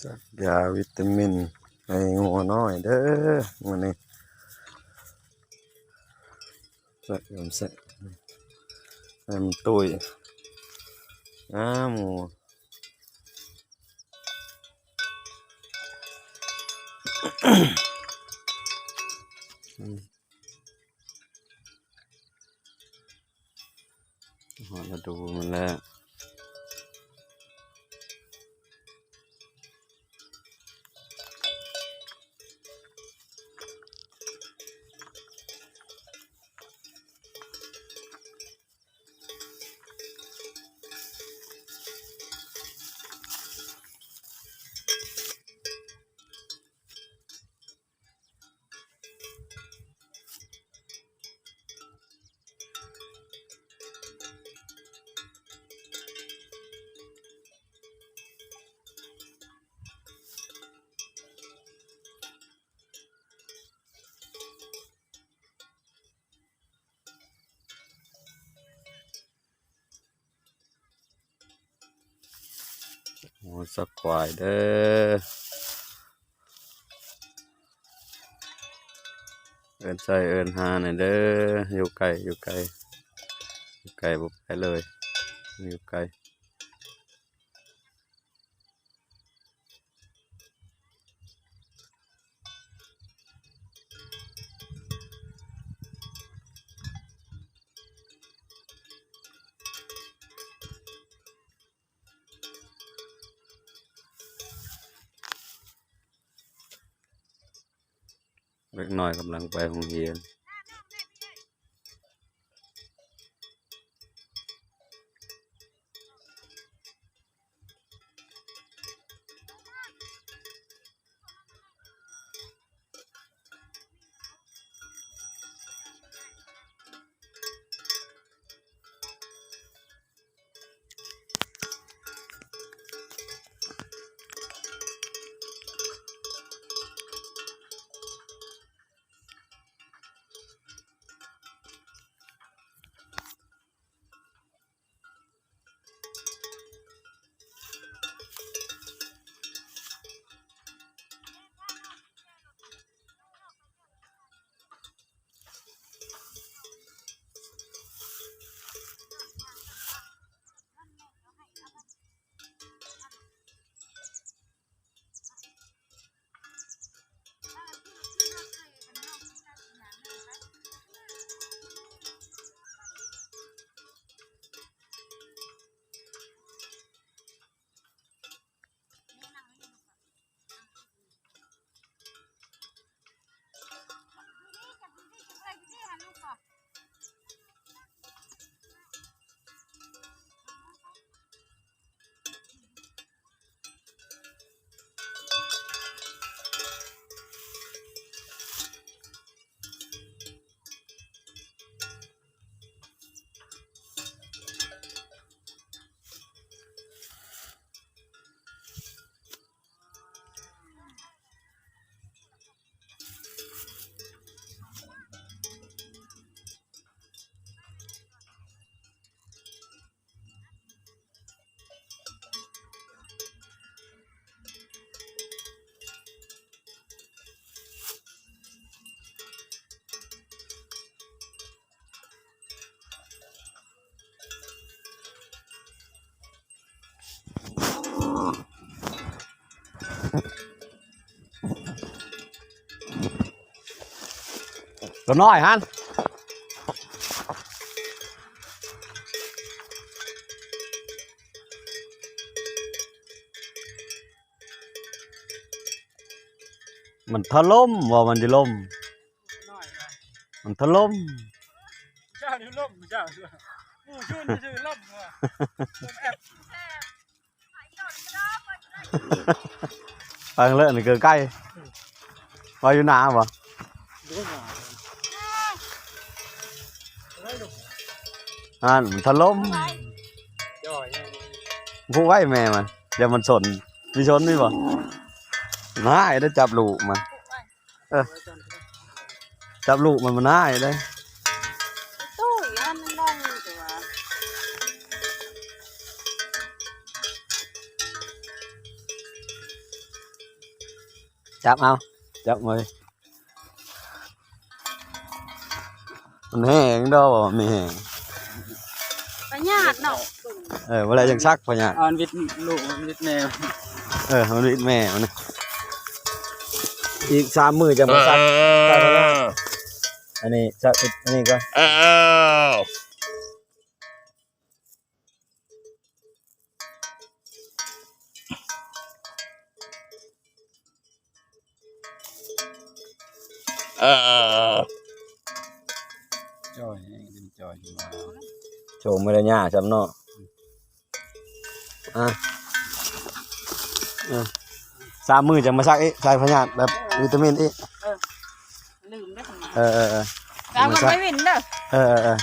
ສັກຢາວິຕາມິນໃຫ້ງົວນ້ອຍເດີ້ມື້ນີ້. ສັກ ໃຫ້ມັນຕຸ້ຍ ອ້າ ໝູ. ຮອດລະດູມັນແລ້ວ. ໂອ້ ສັກຄວາຍເດີ້ ເອີ້ນໃສ່ເອີ້ນຫາແດ່ເດີ້. ຢູ່ໄກ ຢູ່ໄກ ຢູ່ໄກ ບໍ່ໄປເລີຍ ຢູ່ໄກ. ເດັກນ້ອຍກຳລັງໄປໂຮງຮຽນ.ຕົວນ້ອຍຫັ້ນ ມັນຖະຫຼົ່ມ ວ່າມັນຈະລົ້ມ ມັນຖະຫຼົ່ມ ເຈົ້ານີ້ລົ້ມ ເຈົ້າ ໝູ່ຊຸນຊື່ລົ້ມ ຟັງເລີຍ ອັນນີ້ຄືໄກ່ ວ່າຢູ່ນາບໍ່? ຫັ້ນ ມັນຖະຫຼົ່ມ ຜູກໄວ້ແມ່ມັນ ຢ່າມັນຊົນ ມີຊົນມີບໍ່? ນາຍໄດ້ຈັບລູກມັນ ເອີ ຈັບລູກມັນ ມັນນາຍເດ້. ຕຸ້ຍ ອັນນັ້ນນ້ອງຕົວະ. ຈັບເອົາ ຈັບເອົາ ມັນແຫ້ງດອກ ບໍ່ມີແຫ້ງ ພະຍາດເນາະ ເອີ ບໍ່ໄດ້ຈັ່ງຊັກພະຍາດ ເອົາມັນວິດລູກ ມັນວິດແມ່ ເອີ ມັນວິດແມ່ມັນ ອີກສາມມື້ຈັ່ງມາຊັກ ເອີ ອັນນີ້ຊັກ ອັນນີ້ກໍ ເອີ ເອີ ຈ່ອຍ ຈ່ອຍ ໂຈມມາໄດ້ຍາກຊ້ຳເນາະ ອ່າ ເອີ ສາມມື້ຈັ່ງມາຊັກອີກ ໃສ່ພະຍາດແບບວິຕາມິນອີກ ເອີ ລືມໄດ້ຂະໜາດ ເອີ ເອີ ເອີ ສາມມື້ໄປວິນເດີ ເອີ ເອີ ເອີ.